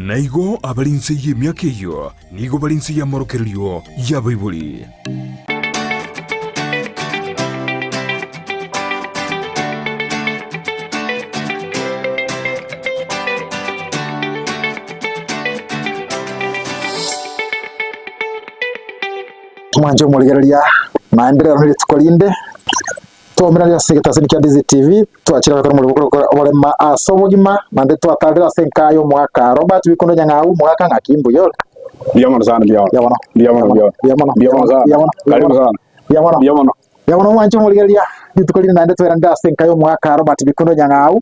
Na igo abare inse y'emiaka eyio nigo bare inse y'amorokererio y'abaibori. Omwanche omorigereria, naende rero nerituko rinde Twaumeranirie ase egetaseni kia DCTV, twachire gokora omoremo bw'okora oborema ase obogima, naende twatarire ase enka y'omogaka Robert Bikundo Nyang'au, omogaka ng'aki mbuya ore? Mbuya mono sana, mbuya mono. Mbuya mono. Mbuya mono, mbuya mono. Mbuya mono. Mbuya mono sana. Mbuya mono. Karibu sana. Mbuya mono. Mbuya mono. Mbuya mono omwanche omorigereria, rituko rinde naende tweranire ase enka y'omogaka Robert Bikundo Nyang'au,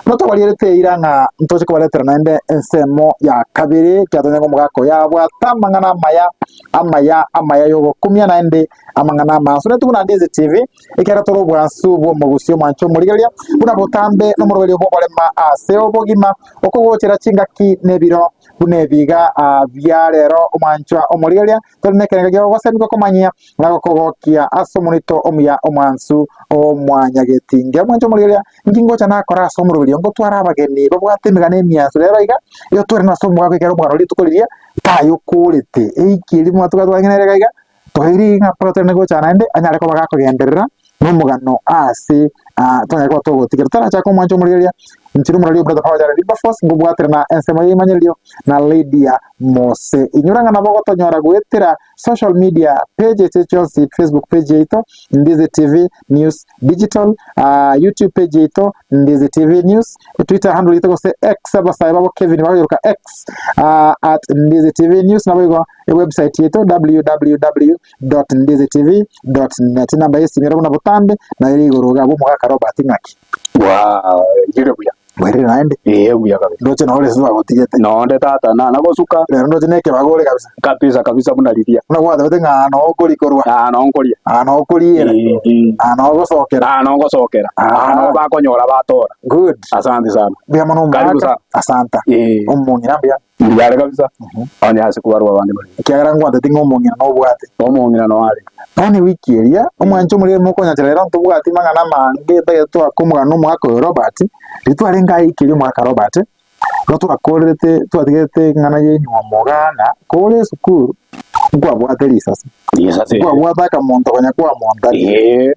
buna twabarierete eira ng'a ntoche kobaretera naende ensemo ya kabere, ekiagera tonyare ng'a omogaka oyo abwate amang'ana amaya, amaya, amaya y'ogokumia naende amang'ana amansu. Naintwe buna Ndizi TV, ekiagera tore obwansu bw'omogusi omwanche omorigereria, buna botambe nomoroberio bw'oborema ase obogima, okogochera chingaki nebiro buna ebiga bia rero omwanchwa omorigereria, tore nekerengo gia gogosemia gokomanyia na gokogokia ase omonito omuya omwansu o mwanyagetinge. Omwanche omorigereria, inki ngocha nakora ase omoroberio? Ngotwara abageni babwate emegano emiansu rero iga, igo twerende ase omogaka ekero omogano rituko riria tayokorete. Eiki eria mwatuka twarenge nere iga iga, Toiri ng'a mpaka torende gocha naende anyare koba gakogenderera nomogano ase tonyare koba togotigera. Torachake omwancho omorigereria, inche nomorori o Brother Power Jared Wilberforce, ngobwaterana ensemo y'eimanyererioa na Lydia Mose. Inyora ng'a nabo ogotonyora goetera social media pages echi chionsi, Facebook page yaito, Ndizi TV News Digital, YouTube page yaito, Ndizi TV News, Twitter handle yaito gose X, abasae babo Kevin bakoyeroka X, at Ndizi TV News, naboigo Ewebsite yaito www.ndizitv.net Enamba y'esimi ere buna botambe nayo ere igoro iga abwo omogaka Robert ng'aki. Bwairire buya. Bwairire naende? Ee buya kabisa. Ndoche noo ore ase twagotigete. Nonde tata nana gosuka. Rero ndoche na ekebago ore kabisa. Kabisa kabisa buna riria. Buna gwatebete ng'a aa noo okorikorwa. Aa noo nkoria. Aa noo okoriera. Aa noo ogosokera. Aa noo ngosokera. Aa noo bakonyora batora. Good. Asante sana. Mbuya mono Karibu omogaka. sana. Asanta. Ee. Omong'ina mbuya. Mbuya are kabisa, onye ase kobarwa abande bare. Ekiagera ngwateti ng'a omong'ina nobwate. Omong'ina noo are. Bono ewiki eria, omwancho omorere mokonyachera rero ntobwati mang'ana amange ntagete toake omogano omogaka oyo Robert, riria twarenge aye ewiki eria omogaka Robert, igo twakorerete twatigerete eng'ana ya enywomo igaa ng'a kore esukuru, nkwabwate risasi, Risasi. nkwabwate akamonto konya kwamontania. Eeh.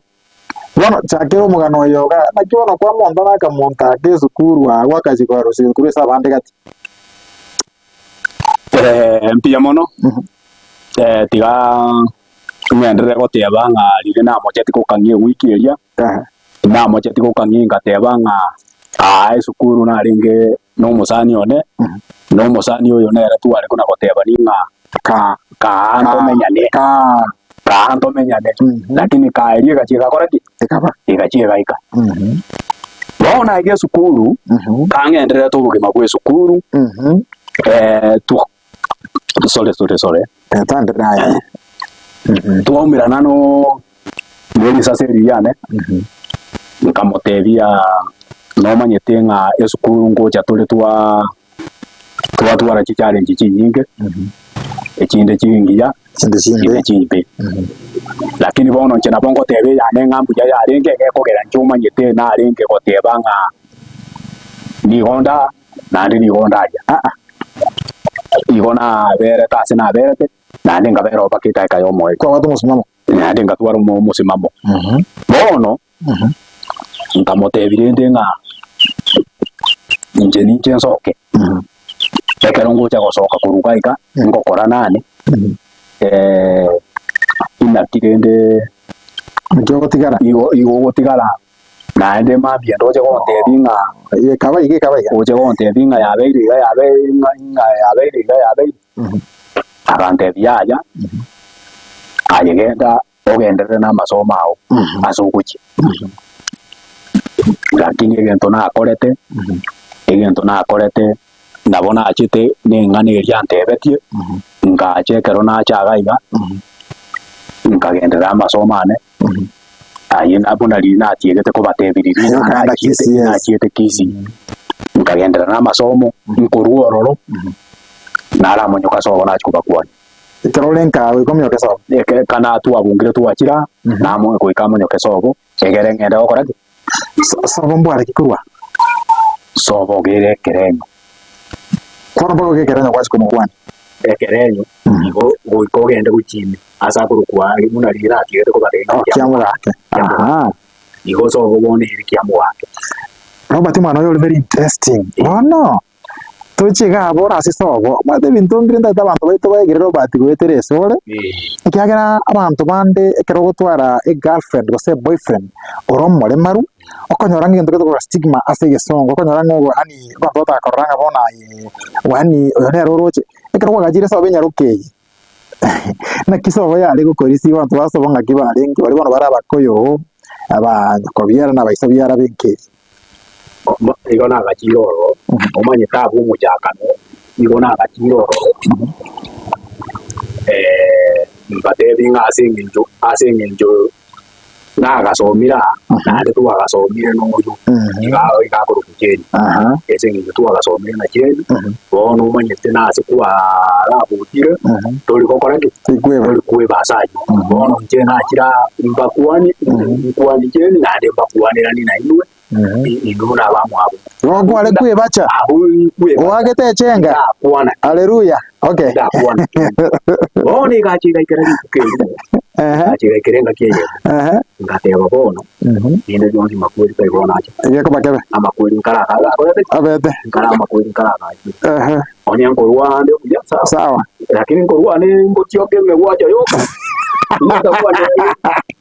Bono chakera omogano oyo iga, naki bono kwamontana akamonto ake esukuru agwo akachia koarusia esukuru ase abande gati. Mbuya mono, tiga ng'enderere goteba ng'a riria namocheti gokang'ia ewiki eria, namocheti gokang'ia ngateba ng'a aa esukuru narenge na omosani one, na omosani oyo nere tware kona gotebania ng'a Kaa. kaa ntomenyane, Kaa. kaa ntomenyane, lakini kaa eria egachia egakora ki? Ekaba. Egachia egaika. Bono aiga esukuru, kang'endererete obogima bwa esukuru, twa sorry sorry sorry, Twaenderera aye. twaumerana no ne risasi eria riane, nkamotebia nomanyete ng'a esukuru ngocha tore twa twatwara chichallenge chinyinge, echinde chingiya, Chinde chimbe. echinde chimbe. Lakini bono inche nabo ngoteba eyane ng'a mbuya yarenge egekogera inche omanyete narenge goteba ng'a nigo nda naende nigo ndaria aa. Igo naberete ase naberete, naende nkabera oo mpaka edakika ya omoerio. Kwabwate omosimamo. Naende ngatwara omo omosimamo. Bono, nkamotebia rende ng'a inche ninche nsoke, ekero ngocha gosoka korwa iga iga, ngokora nane, inaki rende Naki ogotigara? igo igo ogotigara, naende mambia ndoche gontebia ng'a Ekaba iga ekaba iga. oche gontebia ng'a yabeire iga yabeire ng'a ng'a yabeire iga yabeire, agantebia yaya, aye genda ogenderere namasomo ao ase ogochia. Lakini egento nakorete, egento nakorete nabo nachete na eng'ana eria antebetie, ngacha ekero nacha iga iga, nkagenderera amasomo ane, ayio na buna riria natiegete kobatebia riria Aye okagenda nachiete Kisii, yes. nachiete Kisii, nkagenderera na amasomo, nkorwa ororo, naramonyoka ase obo nachia kobakwania. Ekero ore nka goika omonyoke sobo. Eke kana twabungire twachira, namo goika amonyoke sobo, egere ng'ende gokora ki? So- Sobo mbware ki korwa? Sobo gere ekerenyo. Bono mpaka oike ekerenyo gwachia komokwania. Ekerenyo igo goika ogende gochia ime ase akorokwa buna riria natigete kobarenda Oh, kiamogake. Aha. Igo sobo bono ere kiamogake. Robert omwana oyo ore very interesting. Bono toche iga abwo ore ase sobo, omanyete ebinto mbire ntagete abanto baito baegere Robert goetera esore, ekiagera abanto bande ekero ogotwara egirlfriend gose eboyfriend ore omoremaru, okonyora ng'a egento gete stigma ase egesongo, okonyora ng'a ogo yaani abanto batakorora ng'a bono aye yaani oyo nere oroche. Ekero kwagachire sobo enyaroka eye, naki sobo yare gokorisia abanto ba sobo ng'aki barenge, baria bono bare abakoyo, aba nyokobiara na abaiso biara benka eye. Igo nagachire ororo, omanyete abwo omochakano, igo nagachire ororo, mbatebi ng'a ase eng'encho ase eng'encho nagasomire aa, naende twagasomire na oyo, iga iga akorokwa Jane, ase eng'encho twagasomire na Jane, bono omanyete nase kwarabutire, tori gokora ki? Tori kweba ase aywo. Bono inche nachire aa mbakwanie, nkwanie Jane naende mbakwaneranie nainwe, inwe buna abamwabo. Igo kware kwebacha, Abwo nkweba. oagete echenga. Ndakwana. Haleluya. Okay. Ndakwana. Bono egacha egaikera rituko erimo, Ehe, egacha egaikera engaki eyemo, ehe. ngateba bono, rinde rionsi makweri tari bono acha. Egekoba kebe. Amakweri nkaragacha akorete ki? Abete. Nkare amakweri nkaragachire. Ehe. Onye nkorwa ande buya sawa. Sawa. Lakini nkorwa ande ngotioka emegwacho yoka.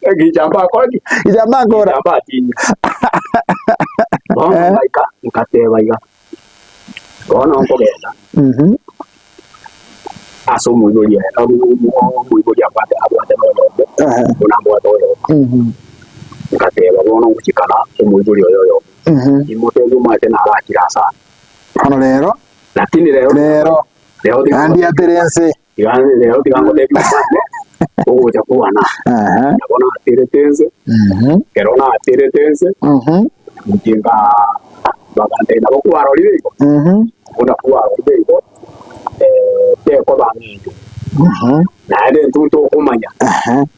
Egichamba akora ki? Gichamba akora. Gichamba atinya. Bono Eh. ngaika nkateba iga. Bono nkogenda ase omoibori aye, omoibori abwate abwate noyomo, Ehe. buna mbwate oyomo. Ngateba bono ngochikana omoibori oyo oyomo. Nimotebie omanyete narachire ase aya. Bono rero, Lakini rero rero, rero tiga naende atere ense. tiga rero tiga ngotebie omanyete ogocha kwana. Ehe. Nabo naterete ense, Ekero naterete ense, inche nka bagantebia nabo kwarorire igo, buna kwarorire igo, tekoba ng'encho. Naende intwe ntokomanya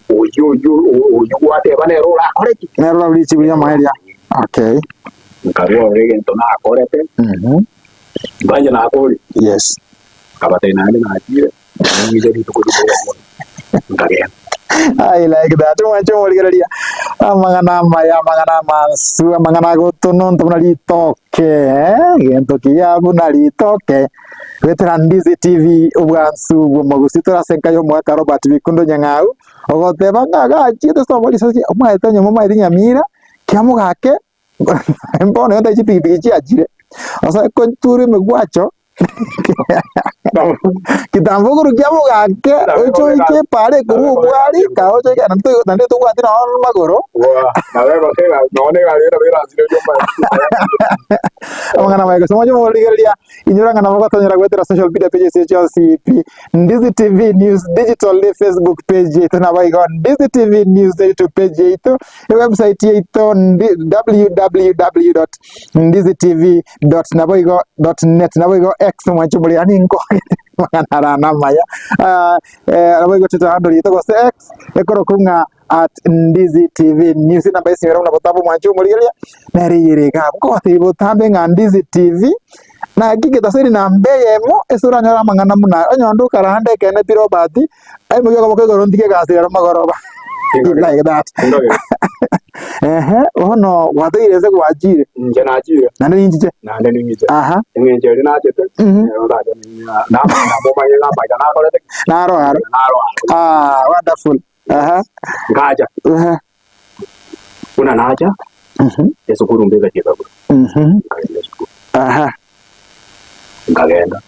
oyio oyio oyio gwateba nere orakore ki? Nere orarue richibu ri'amaene riria. Okay. Nkarua ororo egento nakorete, nkancha nakore, Yes. nkabatebia naende nachire, ning'iche rituko rimo riria nkagenda. I like that. Mwanche omorigereria amang'ana amaya amang'ana amansu amang'ana agotononta buna ritoke eh, gento kiya buna ritoke goetera Ndizi TV obwansu bw'omogusi tore ase enka y'omogaka Robert Bikundo Nyang'au ogoteba ng'a agachiete sobo risosi omanyete nyuma omanyete Nyamira kiamogake bono gento chipigipigi chiachire ase kotura emegwacho Kitambo okorukia kia omogake, oche oike epaara ekorwa obwari, kae oche oike naende toi naende tobwati nonye namagoro. Amang'ana amaya gose moche morigereria, inyora ng'a nabo gotonyora goetera social media pages echi chionsi pi, Ndizi TV News Digital ne Facebook page yaito nabo igo Ndizi TV News ne YouTube page yaito, ewebsite yaito ndi www dot Ndizi TV dot naboigo dot net naboigo X mwanche muri yani nkogete amang'ana ara namaya Ah, eh, naboigo Twitter handle yaito gose X ekorokwa ng'a at Ndizi TV News namba y'esimero buna botambe mwanche omorigereria nere eyere iga abwo nkogotebia botambe ng'a Ndizi TV naki getaseri namba eyemo ase oranyore amang'ana buna aya onye onde okarande ekeene pi Robert aimokie okoboko igoro ntige egasi ero magoroba like that Ehe, bono gwateire ase gwachire, Inche nachire, naende ninchiche. naende ning'iche. Aha. Eng'encho eria nachete, Mhm. nero ndache ninya- namanya namomanye ng'a amaiga nakorete ki? Naro aro. Naro aro. Ah, wonderful. Aha. Ngacha, Aha. buna nacha, Mhm. esukuru mbegachia ekagura. Mhm. Nkagenda esukuru. Aha. Nkagenda.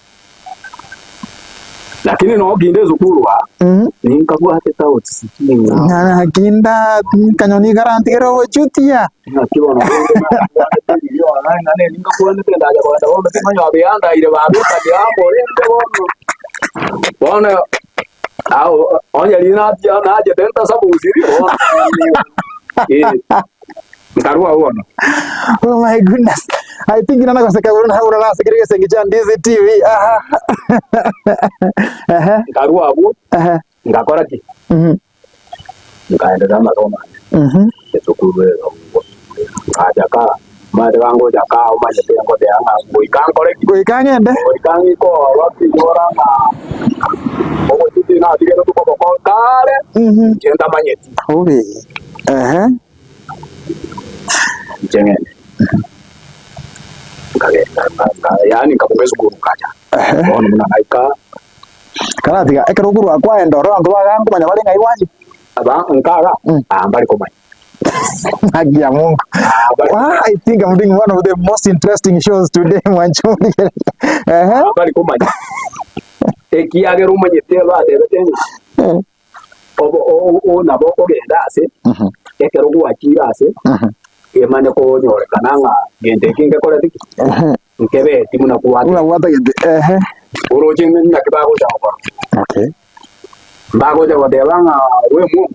Lakini nokinde esukuru aa, Mhm. ninkabwate doubts ching'ao. Nakinda kanyoni karantigere ogochutia. Naki bono rende nakwanete riria ororo ng'a neri nkakwanete ndacha kogenda bono timanya obiandaire babekania amo rende bono. Bono ao onye riria nachia nachete ntasabusiri bono eh, nkarua bono. Oh my goodness. I think nana goseka buna buna nasekire gesengi cha Ndizi TV. Aha. Aha. Nkarua abwo Aha. ngakora ki? Mhm. Nkaenderea amasomo ane Mhm. esukuru ero ngacha ka. Omanyete bangocha kaa omanyete ngoteba ng'a goika nkore ki? Goika ng'ende. Goika ng'ike ororo tinyora ng'a ogochia natigete koboko kare, inche ntamanyeti. Obe. Ehe. Inche ng'ende. Nkagenda nka- nka- yaani nkaboka esukuru nkacha. Bono buna naika Karatiga ekero okorwa kwaenda ororo abanto bagankomanya bare ng'ai gwachia. aba nkaga, aa mbari komanya. Haki ya Mungu. Aa mbari Wow, I think I'm doing one of the most interesting shows today, Mwanchuri. Ehe. mbari komanya. Ekiagera omanyete batebete ng'a obo o- o- nabo okogenda ase ekero gwachire ase emanye konyorekana ng'a gento eki ngekorete ki nkebeti buna kwate Buna gwatagete. Ehe. oroche ng'a naki bagocha gokora Okay. mbagocha goteba ng'a we mwomo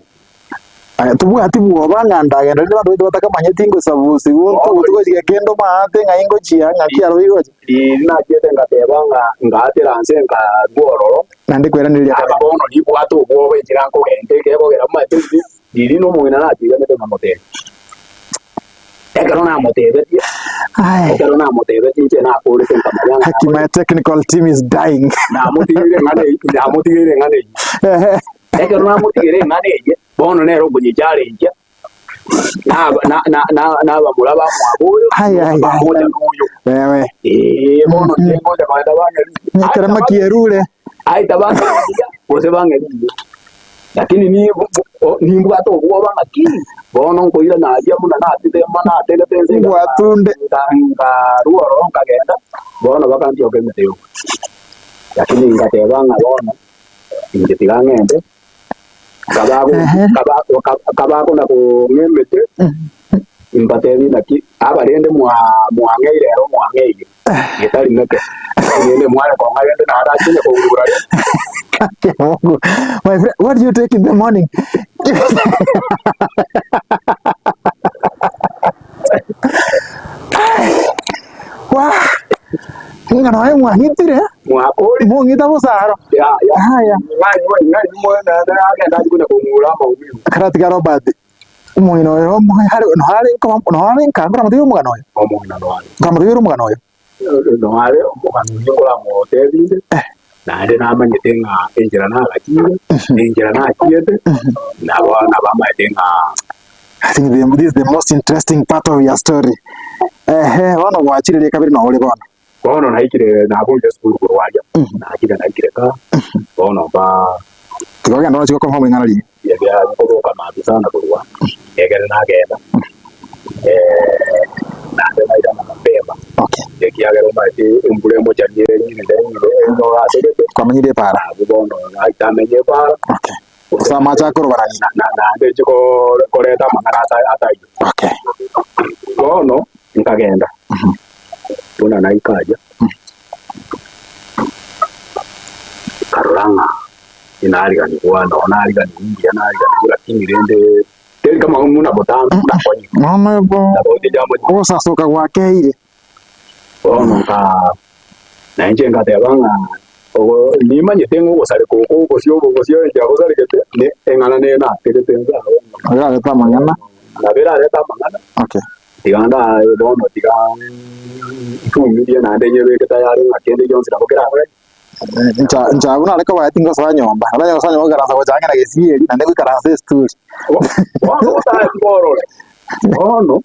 Aya, tobwati bwoba ng'a ndagenda rinde abanto baito batakamanyeti ngosabusi gonto Bono gochia kende omanyete ng'ai ngochia ng'aki aro igocha. Riiri nachiete ngateba ng'a ngaatera nse nkarua ororo. Naende kweraneria Aba kare. bono nibwate obwoba enchera nkogenda ekegogera omanyete inche riiri nomong'ina nachiganete nkamotebia. Ekero namotebetie, Aye. ekero namotebetie inche nakorete nkamanya ng'a Haki my technical team is dying. namotigeire eng'ana eyio, namotigeire eng'ana eyio. Ekero namotigeire eng'ana eyio, bono nere okonyecharenchia nabamura bamwabo oyo, Ai, ai, ai. bamocha noyo. Wewe. Ee, bono inche ngocha kogenda bang'erire. Ekerema kierure. Aita bang'eriria gose bang'eririe. Lakini nimbwate obwoba ng'a ki, bono nkoirana aria buna natete natendete ense Ngwatunde. nkarua ororo nkagenda, bono bakantioka emete yoka. Lakini ngateba ng'a bono inche tiga ng'ende. Kabakona kong'a emete, imbatebi naki, aba rende mwang'eire ero mwang'eire, getari meke, rende mware kong'a rende naende achenye kogurugura rende. Mungu. My friend, what do you take in the morning? Wah! Ng'a noe mwang'itire, Mwakori mong'ita bosaro. ya ya Haya. ng'anywa ng'anywa naende agenda achie konya kong'ura amaumivu. Karatiga Robert, omong'ina oyo omo- hare noare nko- noare nka nkoramotebi omogano oyo. Omong'ina noare. Nkoramotebi ore omogano oyo. Noare omogano oyio nkoramotebi inde, naende namanyete ng'a enchera nagachire, enchera nachiete, nabo nabo amaete ng'a I think the, this is the most interesting part of your story. Ehe, bono gwachire riakabere noo ore bono. Bono naikire naboire esukuru korwa aria, nachire naikire ka, bono mba Tiga ogende oroche gokonfirm ring'ana riria. Ebiara bikoboka maambia sana korwa, ekere nagenda, naende nairana mapema, Okay. ekiagera omanyete embura emochani ere rinde nigo asegete, Kwamenyire epaara. abwo bono naitamenye epaara. Okay. Gose amache akorobarania. Naende inche koreta amang'ana ataiyo. Okay. Bono nkagenda, buna naika aria, nkarora ng'a inariganigwa noo nariganigwa mbuya nariganigwa lakini rende teri kama buna botambe buna konye. Bono bo Nabo jambo ogosasoka gwakeire. Bono nka na inche ngateba ng'a ogo nimanyete ng'a ogosareka oko ogosio obo ogosio inche agosaregete ne eng'ana nere nategete inse agwo ng'a Erarete amang'ana. Nabo erarete amang'ana, Okay. tiga ndaye bono tiga nfumirie naende nyebeke tayari ng'a kende gionsi nabo kerabe. Inche inche abwo nare koba tingosoa nyomba, nabo onye gosoa nyomba goikaransa gocha ang'e na gesieri naende goikaransa esituri. Bono otaratigwa orore, bono.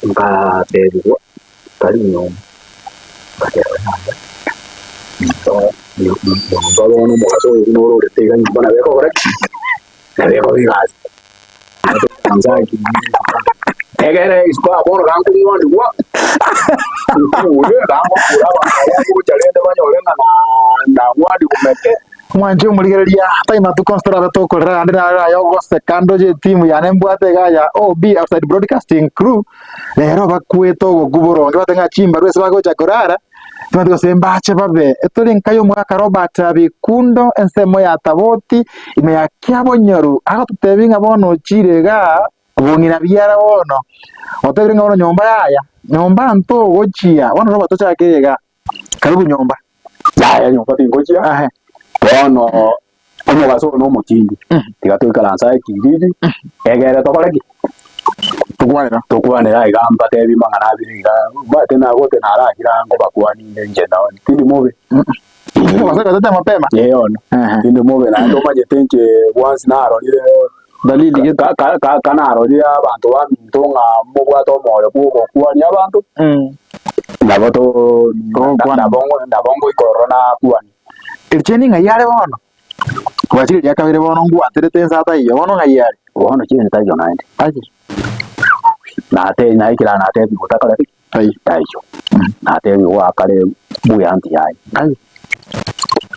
Nkateebigwa, Tari nyomba. Ngateba, Yaya, nyomba bono omogaso oyo buna ororete iga nyomba nabo ekogora ki? Nabo ekoba egasi. Egere isiko aa bono gankong'wanigwa, nkure, gangokura abanto aba ngocha rende banyore ng'a nang'wanigwa meke. Mwanche omorigereria, tari matuko onsi torabe tokorera naende naro aye ogoseka ndoche etimu yane mbwate iga ya OB Outside Broadcasting Crew, rero bakwete ogokwa boronge batebe ng'a chimbarwa ase bagocha korara, timanyeti gose mbache babe. Etore nka ya omogaka Robert Bikundo ensemo ya Taboti, ime ya Kiabonyoru, agototebia ng'a bono ochire igaa, obong'ina biara bono, otebire ng'a bono nyomba yaya, nyomba ntogochia, bono Robert tochakere igaa. Karibu nyomba. Yaya nyomba tingochia. Ahe. Bono omogaso oyo nomotindi. Tiga toikaranse aye kijiji egere tokore ki? Tokwanera. Tokwanera iga mbatebi mang'ana abere iga, omanyete nagote narakire aa nkobakwaninde inche nonye tindi mobe. Gose gotete mapema. Ee bono, Ehe. tindi mobe naende omanyete inche bwansi narorire Dalili gete. ka- ka- ka- kanarorire abanto baminto ng'a mobwate omoyo bwa ogokwania abanto, nabo to Togokwana. nabo nabo ngoika ororo nakwane. Ericheni ng'ai are bono? Gwachire ria kabere bono ngwaterete ense ataiyo, bono ng'ai are? Bono chende taiyo naende. Aye. Nate naikire aa natebiwa otakore ki? Taiyo. Taiyo. Natebiwa akare buya anti yaye. Aye.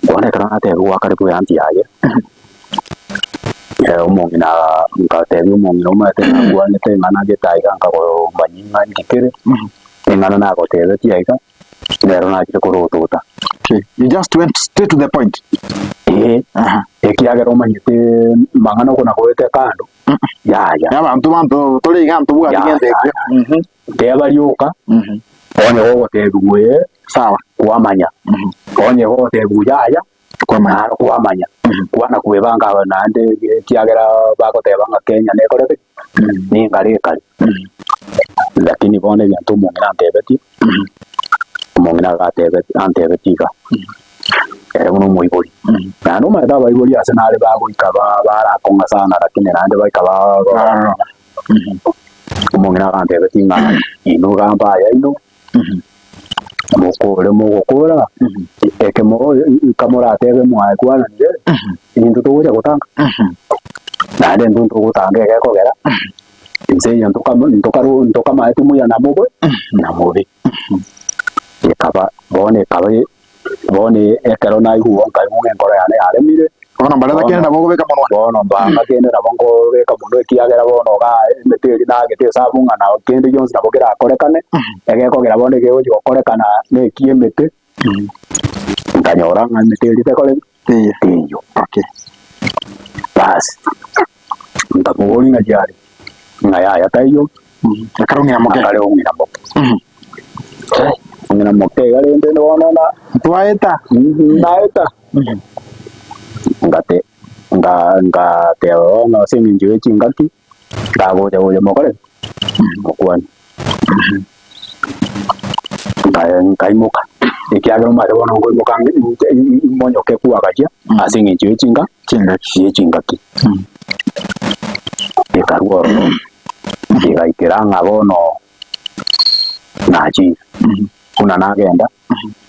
Bono ekero natebiwa akare buya anti yaye, omong'ina ngatebia omong'ina omanyete nakwanete ing'ana gete aiga nkakomanya ing'a ndikere, ing'ana nagotebetie aiga. Nero nachire korotota. Okay. You just went straight to the point. Ee, Aha. ekiagera omanyete mang'ana oko nagoete kando, yaya. Abanto banto tore iga ntobwati Ya, gento ya, ekio. Mhm. Teba rioka, Mhm. onye gogotebigwa ee, Sawa. kwamanya. Mhm. Onye gogotebigwa yaya, Kwamanya. naro kwamanya. Kwana kwebanga aba naende ekiagera bagoteba ng'a Kenya nekorete ki? Ningare ekare. Lakini bono ebinto omong'ina antebetie, omong'ina agatebeti antebetie iga, ere buna omoibori. Naende omanyete abaibori ase nare bagoika ba- barakong'a sana lakini naende baika ba- ba- omong'ina agantebetie ng'a inwe gamba aya inwe. Mokore mogokora, ekemo kamoratebe mwakwananire, intwe togocha gotanga, naende intwe ntogotanga egekogera, inse eye ntokamo ntokaro ntokamaeti muya na mobe na mobe. Ekaba bono ekaba bono ekero naigwa nkaigwa ng'a enkoro yane yaremire. Bono mbareta Bono kende nabo okobeka monwa. bono mbanga kende nabo nkobeka monwa ekiagera bono iga emete eria nagete esabu ng'a nabo kende gionsi nabo kerakorekane, egekogera bono ekegochi gokorekana na eki emete, nkanyora ng'a emete eria tekore ki? Teiyo. Teiyo. Okay. Basi, nkamoboria ng'a yare, ng'a yaya taiyo, Ekero ong'ina moke. akare ong'ina moke. Ong'ina moke iga rende bono na Twaeta. naeta. Ngate nga ngateba bono ase eng'encho ye chingaki, ngagocha gocha mokore ki? Mokwane. Nkae nkaimoka, ekiagera omanyete bono nkoimoka ng'e inche monyoke kwagachia ase eng'encho ye chinga Chingaki. ye chingaki. Ekarwa ororo, egaikera ng'a bono nachire, buna nagenda.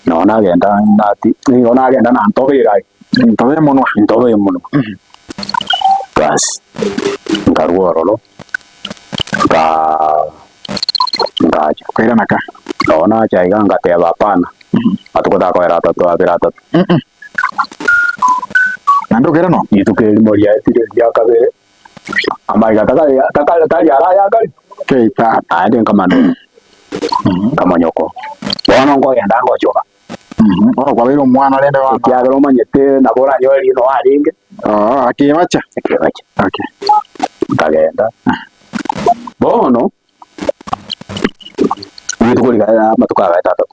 Nonya nagenda nati nigo nagenda na ntobe iga Ntobe emonwa. ntobe emonwa. Basi, nkarwa ororo, nkaa ngacha. Okairana ka. Nonya nacha iga ngateba hapana, matuko takoera atato abere atato. Naende okairana oo? Rituko erimo riaetire eria kabere, amaiga takari takari tari arayakare. Keita. Naende nkamanora, nkamonyoko, bono nkogenda ngochoka. Bono kwabeire omwana rende bono. Ekiagera omanyete nabo oranyore rino arenge. Oo, akebacha. Ekebacha. Okay. Nkagenda. Bono, rituko rigaera amatuko agaeta atato,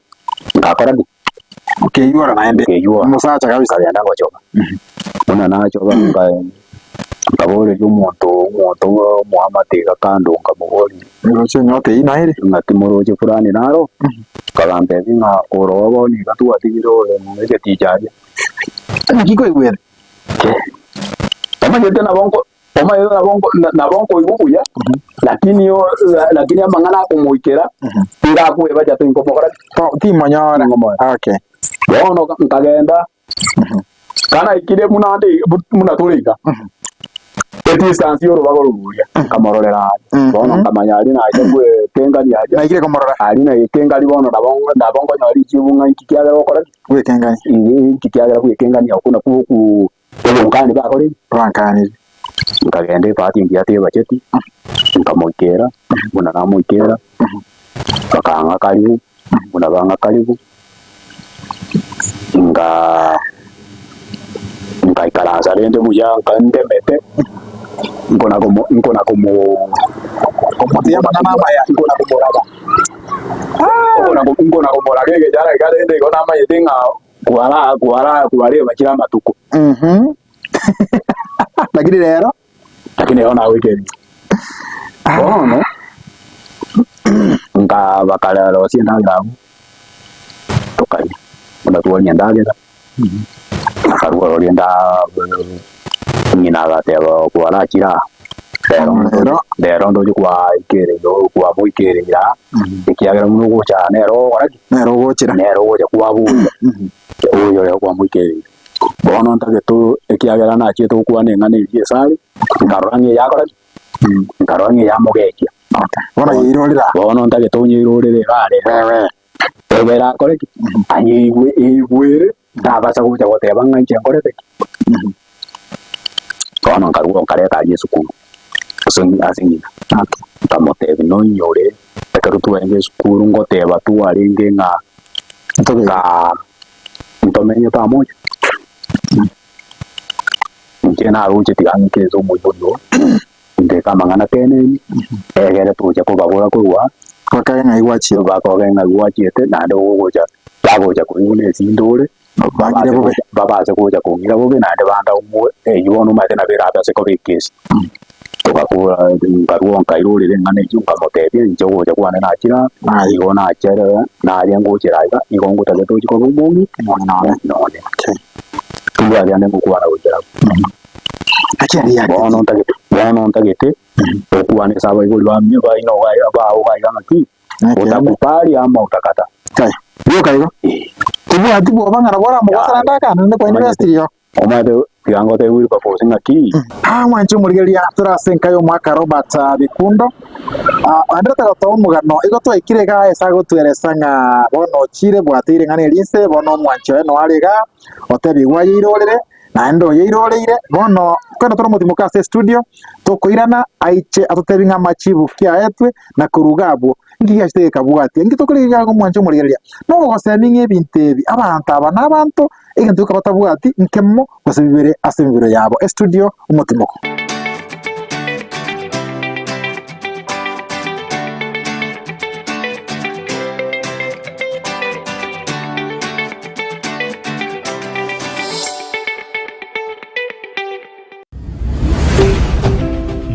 ngakora ki? Okeigora naende. Nkeigora. Omosacha kabisa. Nkagenda ngochoka. Buna nachoka nka- nkaboreria omonto omonto omoamate iga kando nkamoboria. Oroche enyota eyio naere. Ng'aki moroche fulani naro, akagantebia ng'a oroa bono iga twatigire ore egeticha aria. Naki koigwete? Omanyete nabo nko omanyete nabo nko nabo nkoigwa buya, lakini o lakini amang'ana akomoikera, nigo akweba tinkomokora ki? To timonyora. Tingomonyora. Okay. Bono nkagenda, kanaikire buna nde buna tore iga, edistance ya orobago roria, nkamororera aria. Bono nkamanya aria nacha gwekengania aria, Naikire komorora. aria naekengani bono nabo nabo nkonyora richibu ng'a inki kiagera gokora ki? Gwekengania. Inki kiagera gwekengania okwo nakwo okwo obonkani bakorire. Bankanire. Nkagenda ebahati engiya tebacheti, nkamoikera, buna namoikera, bakang'a karibu, buna bang'a karibu, ngaa ngaikaransa rende buya nka ndemete, nkona komo nkona komo Komotia amang'ana amaya. nkona komoraga, nkona ko nkona komoraga egechara iga rende igo namanyete ng'a kwara kwara kwareba kera amatuko. Lakini rero Lakini rero nagoikeria. Bono. Nka bakarosia endagera abwo, tokaria, buna twaria endagera, akarwa ororo rende ng'ina agateba kwarachire aa, rero Rero. rero ndoche kwaikereire kwamoikereire aa, ekiagera buna ogocha aa nere ogokora ki? Nere ogochera. Nere ogocha kwaboria, oyo ere kwamoikereire. Bono ntagete ekiagera nachiete gokwana eng'ana eria esare, nkarora ng'a eyakora ki? Nkarora ng'a eyamogekia. Bono yeirorera. Bono ntagete onyeirorere iga are. Wewe. Ebe erakore ki? Anyeigwe eigwere, tabasa gocha goteba ng'a inche nkorete ki? Bono nkarua nkareta aria esukuru, ase ase ng'ina. Nkamotebia noinyore, ekero twarenge esukuru ngoteba twarenge ng'a kaa ntomenye pamoja. Inche naroche tiga ng'ike ase omoibori oo. Ndeka amang'ana teneni, egere tocha kobabora korwa Bakage ng'ai gwachire. Bakoge ng'ai gwachiete, naende ogocha bagocha koigwa na esinde ore, Bang'ire bobe. babase gocha kong'ira bobe naende banda umwe eywo bono omanyete nabo erabe ase koba ekesi. Togakora nkarwa nkairorera eng'ana eywo nkamotebia inche ogocha kwane nachire aa, igo nachere naye ngochera iga, igo ngotagete ochi koba omong'ina Omong'ina one. omong'ina one. Tibwati ande ngokwana gochera abwo. Bono ntagete, bono ntagete okwane ase abaibori bamino baino iga bao iga iga ng'aki, otakubali ama otakata. Kai, rioka igo. Tobwati bwoba ng'a nabo oramogosera ande akane naende kwa university igo. Omanyete tiga ngotebie Wilberforce ng'aki. Aa mwanche omorigereria tore ase enka y'omwaka Robert Bikundo. Oenderete gotoa omogano igo twaikire igaa ase agotweresa ng'a bono ochire bwateire ng'a neri inse bono omwanchi oye noare igaa otebigwe ayeirorere. Naende oyoiroreire, bono twende tore omotimoka ase estudio, tokoirana aiche atotebie ng'a amachibu ki aetwe, na korwa iga abwo, inki giachete gekabwatia. Inki tokorigia iga omwanche omorigereria? Nogogosemia ng'a ebinto ebi, abanto aba nabanto, egento gioka batabwati, nkemo gose bibere ase emebere yabo. Estudio, omotimoko.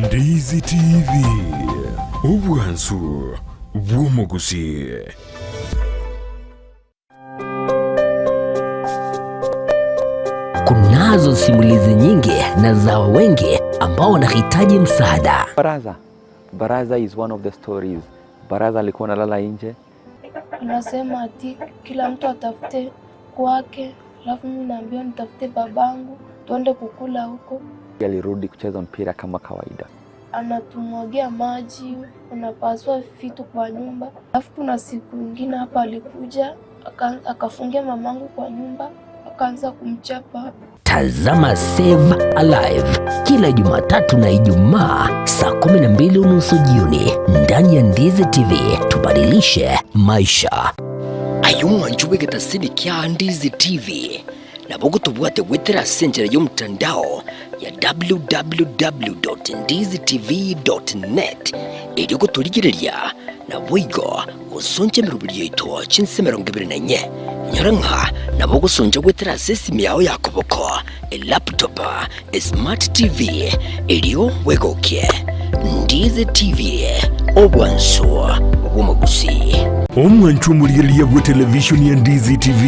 Ndizi TV, obwansu bw'omogusii. Kunazo simulizi nyingi na za wengi ambao wanahitaji msaada. Baraza. Baraza is one of the stories. Baraza alikuwa analala nje. Anasema ati kila mtu atafute kwake, alafu mimi naambiwa nitafute babangu tuende kukula huko. Alirudi kucheza mpira kama kawaida. Anatumwagia maji, anapasua vitu kwa nyumba. Alafu kuna siku ingine hapa alikuja akafungia mamangu kwa nyumba akaanza kumchapa. Tazama Save Alive kila Jumatatu na Ijumaa saa 12:30 jioni ndani ya Ndizi TV. Tubadilishe maisha. Aye omwancho bw'egetasini kia Ndizi TV nabo ogotobwate goetera ase enchera y'omotandao ya www.ndizitv.net erio gotorigereria naboigo gosoncha emeroberi yaito chinse 24. Inyora ng'a nabo ogosoncha goetera ase esimi yao ya koboko, elaptop, esmart TV, erio bwegokie. Ndizi TV, obwansu bw'omogusii. Omwanchwa omorigereria bw'etelevishoni ya Ndizi TV,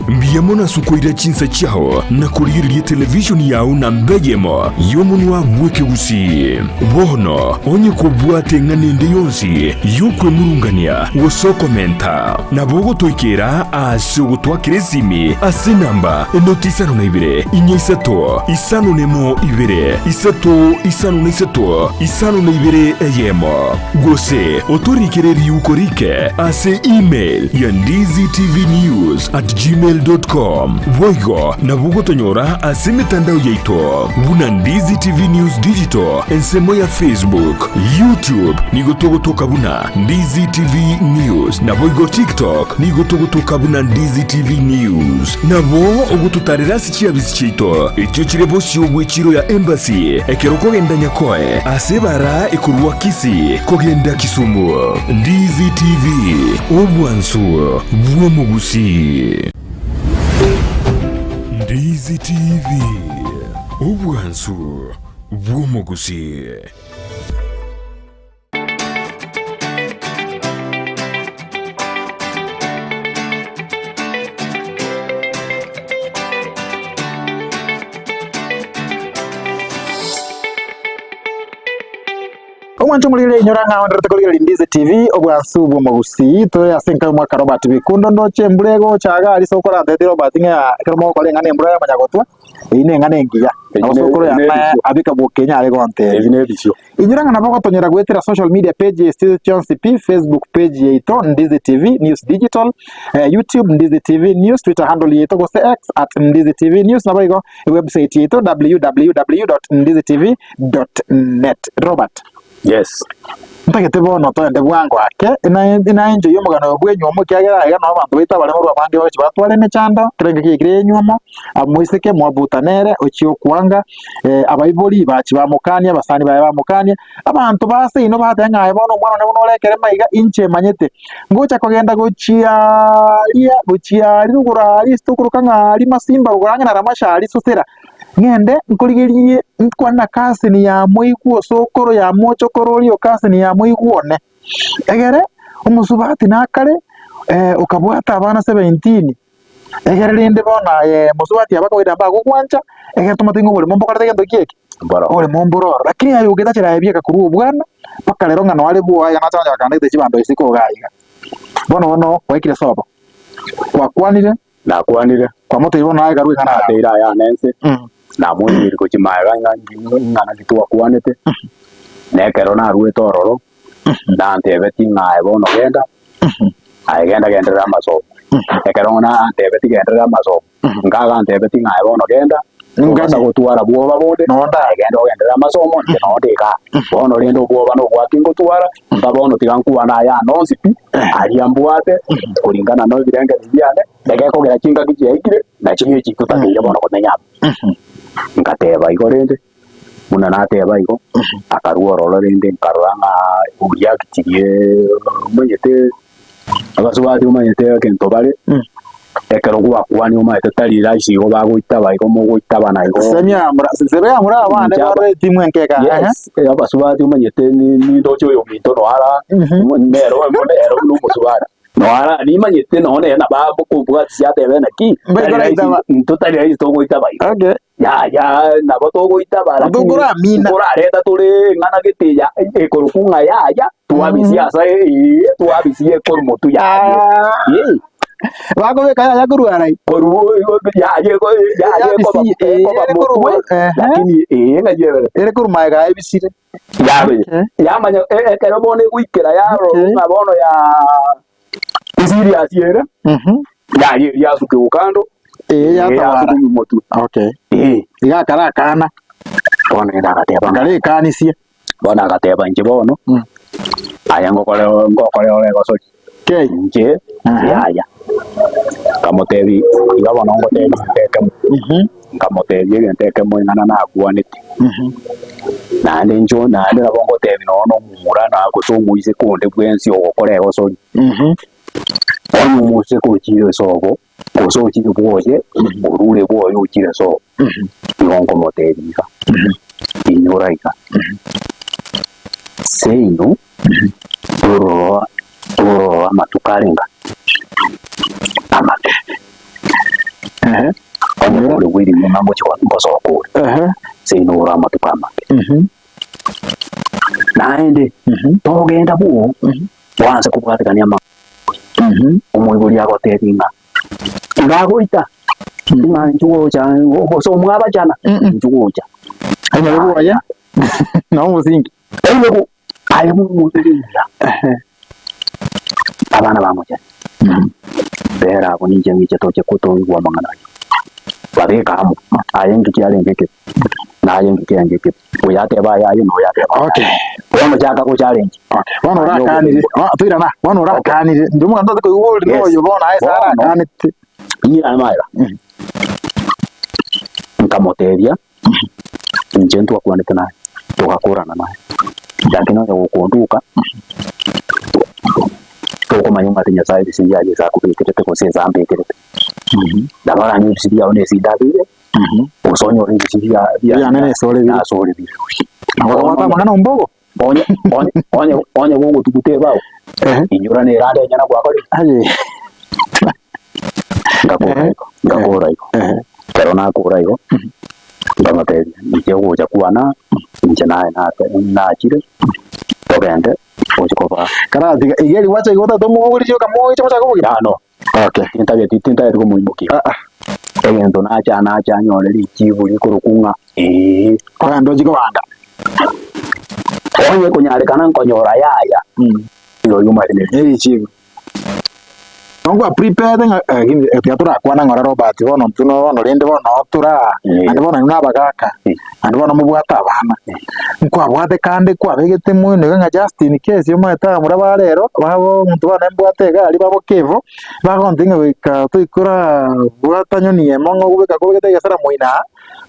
mbuya mono ase okoira chinsa chiao na korigereria etelevishoni yao namba eyemo y'omonwa bw'ekegusii. Bono onye kobwate eng'ana ende yonsi y'okwemurungania gose okomenta, nabo ogotoikera ase ogotwakera esimi ase enamba enoti isano na ibere, inya isato, isano nemo ibere, isato isano na isato, isano na ibere eyemo. Gose otorikere riuko rike ase email ya ndizitvnews at gmail dot com. Boigo nabo ogotonyora ase emetandao yaito buna Ndizi TV News Digital ensemo ya Facebook, YouTube nigo togotoka buna Ndizi TV News naboigo TikTok nigo togotoka buna Ndizi TV News. Nabo ogototarera ase chiabisi chiaito echio chire bosio bw'echiro ya Embassy ekero okogenda Nyakoe ase ebara ekorwa Kisii kogenda Kisumu. Ndizi TV, obwansu bw'omogusii. Ndizi TV, obwansu bw'omogusii. Omwancho omorigereria inyora ng'a oendererete korigereria Ndizi TV, obwansu bw'omogusii. Tore ase enka y'omwaka Robert Bikundo ndoche embura egocha iga aria sokoro antebetie Robert ng'a ekero mogokora eng'ana embura yamanya gotwa, eyio neng'ana engiya. Eyio Nabo ne- sokoro ne yane ebisio. abika bwokenye are gontebia. Ebi nebisio. Inyora ng'a nabo ogotonyora goetera social media pages chionsi pi, Facebook page yaito Ndizi TV News Digital, eh, YouTube Ndizi TV News, Twitter handle yaito gose X at Ndizi TV News, naboigo ewebsite yaito www.ndizitv.net. Robert. Yes. Ntagete bono toende bwango ake, inaenjoyie omogano oyo bw'enywomo, ekiagera aiga nao abanto baito abaremorwa abange bagochia batware emechando, kera engaki yaikire y'enywomo, omoiseke mwabuta nere ochia okwanga, abaibori bachia bamokania, abasani baye bamokania, abanto ba seino bateba ng'a aye bono omwana one buna ore ekerema iga, inche manyete, ngocha kogenda gochiaaria gochiaaria rogoro aaria ase tokoroka ng'a aaria masimba rogoro ang'e na Ramasha aaria Sosera, Ng'ende nkorigerie nkwane na cousin ya moigwa osokoro ya mochokoro oria o cousin ya moigwa one. Egere omosubati nakare okabwata abana 17, egere rende bono aye mosubati aba kawaida mbagogwancha, egere tomate ng'a oboremo mbokorete gento ki eke? Mboro. Oboremo mboro ororo. Lakini aye ogetachera aye bieka korwa obwana, mpaka rero ng'a noare bwoye iga nacha nonye gakandete chibando isiko iga iga. Bono bono gwaikire sobo, gwakwanire. Nakwanire. Kwamotebia bono aye karue ing'ana yao. Nateire aya ane ense, namoineire gochia magega ng'a ing'ana ki twakwanete, na ekero naruete ororo, nantebetie ng'a aye bono genda, aye genda genderera amasomo. Ekero nantebetie genderera amasomo, nkagantebetie ng'a aye bono genda, tobasa gotwara bwoba bonde, aye genda ogenderere amasomo, inche noo nde igaa. Bono rende obwoba nobwaki ngotwara, mba bono tiga nkwane aya ane onsi pi, aria mbwate, koringana na ebirengererio biane, egekogera chingaki chiaikire, nachio echi totakeire bono komenya amo. Ngateba igo rende, buna nateba igo, akarua ororo rende nkarora ng'a oria akitirie omanyete abasubati omanyete egento bare, ekero gwakwania omanyete tari rahisi igo bagoitaba igo mogoitabana igo. Semia mura sebe ya mura abande Inche aba- barore etimu enke eka. Ehe. Yes, eh, abasubati omanyete ni- nindoche oyominto noara nero nero buna omosubati noara nimanyete nonya nere nabo abokobwatisia atebe naki Mbae tari rahisi koraitaba. ntotari rahisi togoitaba igo. Okay. Yaya nabo togoitaba lakini Tokoramina. nkorareta tore eng'ana gete ya ekorokwa ng'a yaya twabisia ase ee twabisia ekorwa motwe yaye Ah. ee. Bakobeka yaya korwa arai. Korwa yaya eko yaya ekoba Yabisi, eh, ekoba ere korwa motwe ehe. lakini ee ng'ai ebere. Ere korwa magega aye ebisire. Yabe Okay. yamanya e- ekero bono egoikera yarora Okay. ng'a bono ya eserious ere yaya eria yasukigwa kando Ee, yatawara. yasukigwa motwe Okay. ee Iga akare akana. bono ere agateba ng'a Akare ekanisia. bono agateba inche bono aye ngokore ngokore ore egosori Kei. inche yaya nkamotebia iga bono ngotebia egento ekemo nkamotebia egento ekemo ing'ana nakwanete naende inche naende nabo ngotebia nonya na omomura na gose omoiseke onde bwensi ogokora egosori onye omoiseke ochire sobo gose ochire bwoye orure bwoye ochire sobo nigo nkomotebia iga inyora iga seino torora torora amatuko arenga amake onye ore bw'erimo ng'a ngochi ngosoka ore seino ore amatuko amake naende togenda bwoo oanse kobwatekania ama omoibori agotebi ng'a iga agoita ng'a inchuo gocha gose omwabachana inchuo gocha Onyore bwoye na omosingi. Oibe aye momoteri buya abana bamochani bera abwo ninche ng'iche toche kotoigwa amang'ana ayio babeka amo aye inki kiarenge ekebe naye inki kiarenge ekebe oyo ateba aye aye na oyo ateba aye Okay. aye. Bono chaka gocharengi Okay. Bono orakanire. Ah, toirana. Bono orakanire. Inche omonto ase koigwa ori Yes. noyo bono aye ase Bono. arakanete. Ing'irane magega nkamotebia Inche ntwakwanete naye, togakorana naye, lakini onye gokonduka, tokomanya ng'a ati Nyasaye ebise biaye ase akobekerete gose ase ambekerete. Nabo oranyore ebise biago na ase ndabeire, gose onyore ebise bia bia Biane na ase ore bire. na ase ore bire. Nabo okobwata amang'ana ombogo. Onye onye onye onye gogotuguta ebao, inyora nere ande enyene gwakorire. Aye. Ngakora igo, ngakora igo. Ekero nakora igo, nkamotebia, inche ogocha kwana, inche naye nate nachire. Togende gochi kobaa. Karatiga iga eri gwacha iga otagete omobogorerie okamoicha gochaka kobogima? Yah no. Okay. Tintageti tintageti komoimokia. Ah ah. Egento nacha nacha nyore richibu rikorokwa ng'a eeh. Ogende ochie kobanga. Onye konyarekana nkonyora yaya, rirorio omanyete neri. Nerichibu. Nonye kwa prepared ng'a lakini tiga torakwana ng'ora Robert bono intwe bono rende bono tora naende bono inwe na abagaka naende bono mobwate abana, nkwabwate kande kwabegete moino iga ng'a just in case omanyete abamura ba rero babo omonto bono nimbwate egari babo kevo, bagontebia ng'a goika toikoraa bwata nyoni emo ng'a okobeka kobegete egesera moino aa,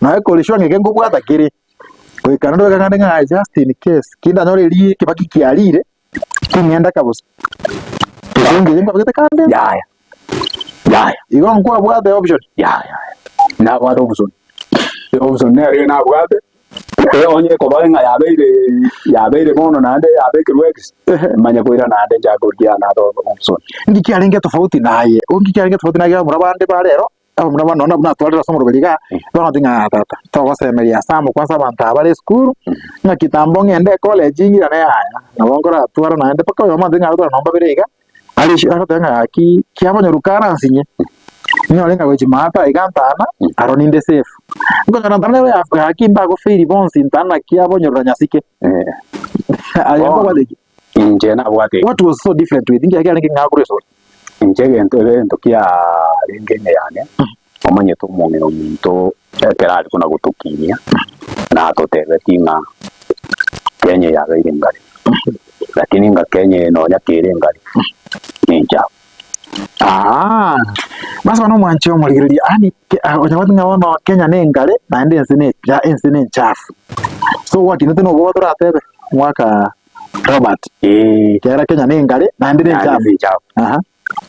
nonya kore sure ng'a eke nkobwata kere, goika naende obeke kande ng'a just in case, ki ndanyore eria ekebaki kiarire. Ting'enda kabosa. Gose ngeye nkwabegete kande. Yaya. Yaya. Igo nkwabwate option. Yaya. Nabwate option. Option nere nabwate. Eh, onye ekoba ng'a yabeire yabeire bono naende yabekerwe X, manye koira naende nchake korigia another option. Nki kiarenge tofauti naye? Nki kiarenge tofauti naye abamura bande ba rero Abamura bano nabwo natwarire ase omoroberi iga, bono ng'a tata, togosemeria ase amo kwansa abanto aba bare esukuru, ng'a kitambo ng'ende ecollege ng'irane yaya, nabo nkoratwara naende mpaka oyomo antebie ng'a aratware nonye mbabere iga, are sure agoteba ng'a gaki kiabonyoru karansinye, ninyore ng'a gochia maate aiga ntana, aro ninde safe. Nkonyora ntana nero ya gaki mbagofaili bonsi ntana kiabonyoru na nyasike. Aye Bono. nkobwate ki? Inche nabwate What was so different with inki kiarenge ng'a korwa esore? Inche egento egento kiarenge ime yane, omanyete omong'ina ominto ekero aria buna gotokinia, natotebetie ng'a Kenya yabeire engare, lakini ng'a Kenya eye nonya kere engare, nenchafu. Aah, basi bono omwanchi omorigereria yaani ke- ah, onye gwateba ng'a bono Kenya ne engare naende ense ne ya ense ne enchafu. So gwakinete na obwoba toratebe mwaka Robert, Eeh. ekiagera Kenya ne engare naende ne Naende enchafu. ne enchafu. Aha.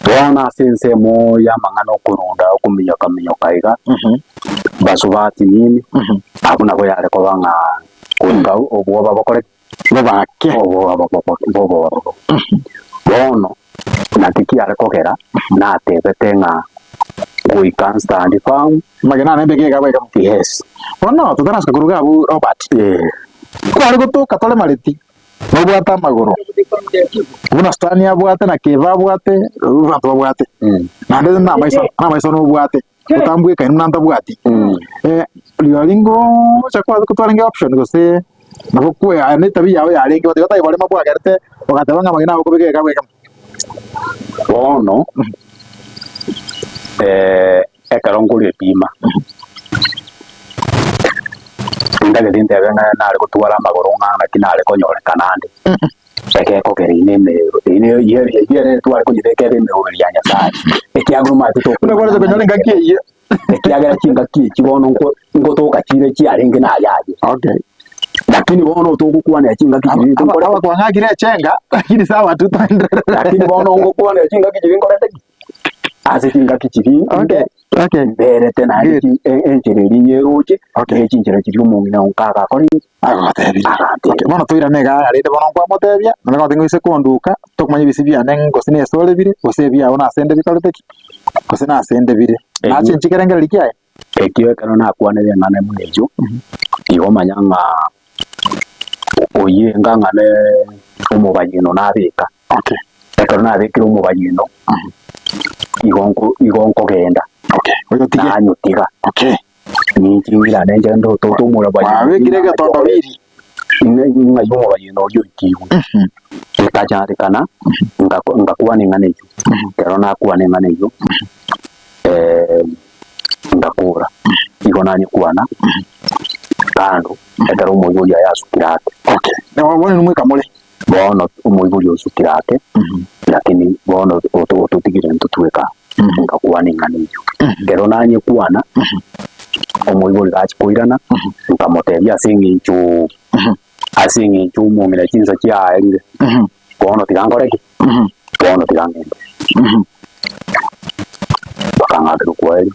Bono ase ensemo y'amang'ana okorunda okominyoka-minyoka iga, basubati nini, abwo nabo yare koba ng'a goika obwoba bokore ki? Bobake. Obwoba bobe ororo. Bono naki kiare kogera natebete ng'a goika nstand firm. Amagena ane mbeke iga bweka. Yes. Bono totarasuka koruga abwo Robert. Eh. Kware gotoka toremareti, nobwate amagoro buna Sitani abwate na Keva abwate, abanto babwate. Naende na amaiso na amaiso nobwate, otambwekaini buna ntabwati. Eh, rirorio ngocha kwa twarenge option gose nabo kwe aye na etabia yao yarenge gose otari borema bwagerete ogateba ng'a amagena agokobeka egeka bweka. Bono ekero nkorepima, tintageti ntebe ng'a nare gotwara amagoro ng'a naki nare konyorekana ande, egekogera eye na emerero, eye ne eyio eyio ere tware konyebeka ebe emeroberi ya Nyasaye, ekiagera omanyete Buna kwarete konyora engaki eyio. Ekiagera chingaki echi bono nko ngotoka chire chiarenge naye aye. Okay. Lakini bono togokwanera chingaki chiria Aba- nkorete Abakwang'akire echenga, lakini sawa tu twaenderere. lakini bono ngokwanera chingaki chiria nkorete ki? Ase chingaki chiria Okay, okay. mberete naende Good. chi- e- enchera eria nyeroche, Okay. ne chinchera chiria omong'ina onka agakora ki? Agotebia. Agantebia. Okay, bono toirane iga rende bono nkwamotebia, naende kwateba ng'a oise konduka, tokomanya ebise biane gose nesore bire, gose ebiao nase ende bikorete ki? Gose nase ende bire. Erio- Nache inche ekerengererio kiaye. Ekio ekero nakwanire eng'ana buna eyio, igo manya ng'a oyio enga ng'a ne omobayeno nabeka. Okay. Ekero nabekire omobayeno, igo nko igo nkogenda, Okay. Oyotige. nanyotiga. Okay. Ninche ng'irane nche ndotote omobayeno Kwabekire egetondobiri. ng'ai omobayeno oria oikigwe. Ekanyarekana, ngako ngakwana eng'ana eyio, ekero nakwana eng'ana eyio, ngakora, igo nanyekwana kando, ekero omoibori aye asukire ake. Okay. Bono inwe mweka more. Bono omoibori osukire ake, lakini bono oto ototigire intwe tweka, ngakwana eng'ana eyio. Ekero nanyekwana, omoibori gachia koirana, nkamotebia ase eng'encho ase eng'encho omong'ina chinsa chiaerire, bono tiga nkore ki? Bono tiga ng'ende. Bakang'akera okwaeri,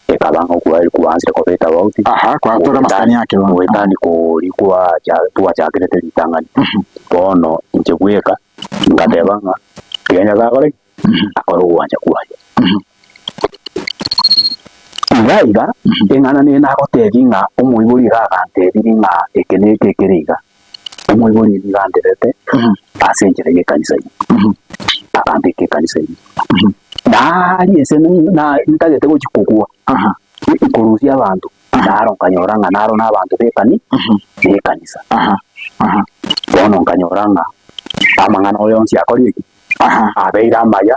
ekaba ng'a okwaeri kwaanchire koba etafauti, Aha, kwatwara amasikani ake bono. goetani koria kwacha twachakerete ritang'ani. Bono inche bweka, ngateba ng'a tiga Nyasae akore ki? Akore ogwancha kwaye. Iga iga, eng'ana nere nagotebia ng'a omoibori iga agantebirie ng'a eke na eke ekere iga. Omoibori nigo anderete ase enchera y'ekanisa ime, akambeka ekanisa ime. Naaria ase na ntagete gochia kogwa, nkorusia abanto, naro nkanyora ng'a naro na abanto b'ekani b'ekanisa. Bono nkanyora ng'a amang'ana oyo onsi akorire ki? Abeire amaya,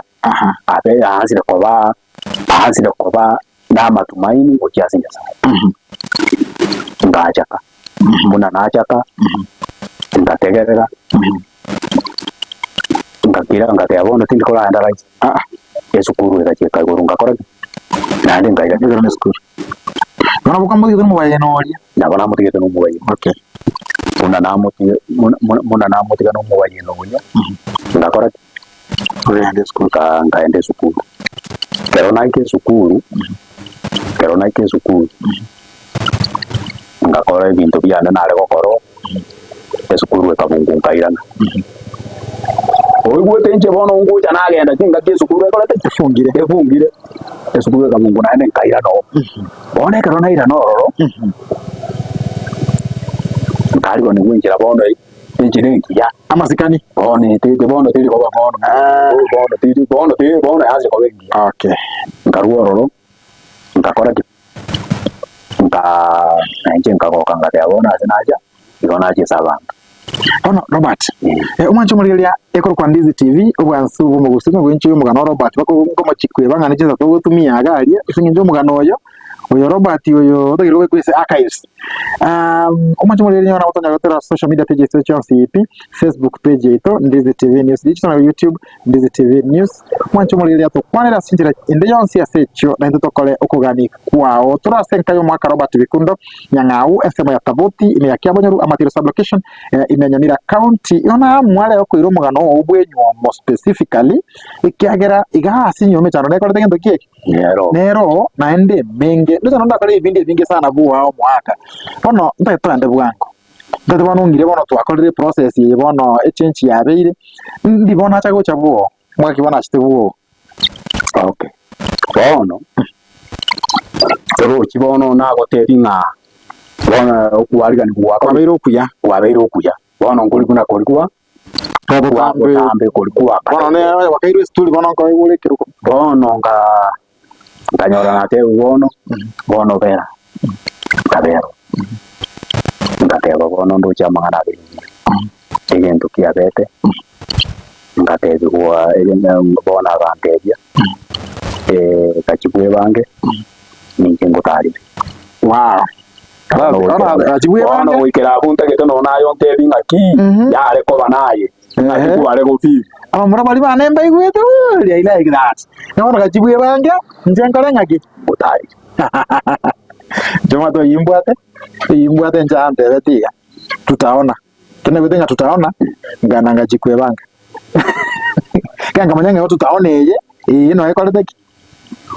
abe aansire koba aansire koba namatumaini gochia ase Nyasae. Ngachaka, buna nachaka, ngategerera, ngakira ngateba bono tindi koragenda rahisi, aa, esukuru egachia ekaigorwa ngakora ki? Naende nkairana Ekero na esukuru. Bono bokamotigete nomobayeno oria. Nabo namotigete nomobayeno. Okay. Buna namotige buna buna buna namotiga nomobayeno oria, ngakora ki? Ogenda esukuru. Nka nkaenda esukuru. Ekero naika esukuru, ekero naika esukuru, ngakora ebinto biane nare gokora, esukuru ekabungu nkairana. Oigwete inche bono ngocha nagenda chingaki esukuru ekorete ki? Efungire. Efungire, esukuru ekabungu naende nkairana oo. Bono ekero nairana ororo, nkarigwa enchera bono enchera engiya. Amasikani. Bono etete bono teri koba bono bono teri bono teri bono yase koba engiya. Okay. Nkarwa ororo, nkakora ki? Nkaa nainche nkagoka ngateba bono ase nacha, igo nacha ase abanto. Bono Robert, eh, omwanche omorigereria ekorokwa Ndizi TV, obwansu bw'omogusi na obwencho y'omogano o Robert, bako nkomochi kweba ng'a ne chinsa togotumia iga aria, ase eng'encho omogano oyo, oyo Robert oyo otagete kobekwa ase archives. Omwanche omorigereria nigo nabo tonyara gotera social media pages chiaito chionsi pi, Facebook page yaito Ndizi TV News Digital na YouTube Ndizi TV News. Omwanche omorigereria tokwanere ase enchera ende yonsi ase echio naintwe tokore okogania kwao. Tore ase enka y'omwaka Robert Bikundo, Nyang'au, ensemo ya Taboti, ime ya Kiabonyoru, Amatiro Sub-location, ime ya Nyamira County. Igo namware okoira omogano oo bw'enywomo specifically, ekiagera iga ase enywomo emechando nekorete gento ki eke? Nero. Nero naende emenge. Ndoche nondakore ebipindi ebinge sana bwoa omoaka. Bono ntagete togende bwango. Ntagete bono ong'ire bono twakorire eprocess eye bono echange yabeire, ndi bono acha gocha bwoo, omogaka bono achete bwoo. Okay, bono torochi bono nagotebi ng'a bono okwarigani gwako Kwabeire okuya. kwabeire okuya, bono nkori buna korigwa Botambe. botambe korigwa Bono nere oyo bakairwa esituri bono nkoigure ekerogo. Bono nga nkanyora natebiwa bono, bono bera, nkaberwa, ngateba bono ndoche amang'ana abeire buya, egento kiabete, ngatebigwa bono agantebia, gachia bwebange, ninche ngotarire. Wow! Bono goikera abwo ntagete nonya naye ontebi ng'aki yare koba naye, ng'aki kware gofeel. Abamura baria bane mbaigwete ooh I like that. Bono gachia bwebange inche nkore ng'aki? Ngotarire. Inche omanyete oyio mbwate, oyio mbwate inche antebeti iga, tutaona. Ekero naigwete ng'a tutaona, nkagenda ngachia kwebanga. Ekero nkamanya ng'a igo tutaona eye, eye noyo ekorete ki?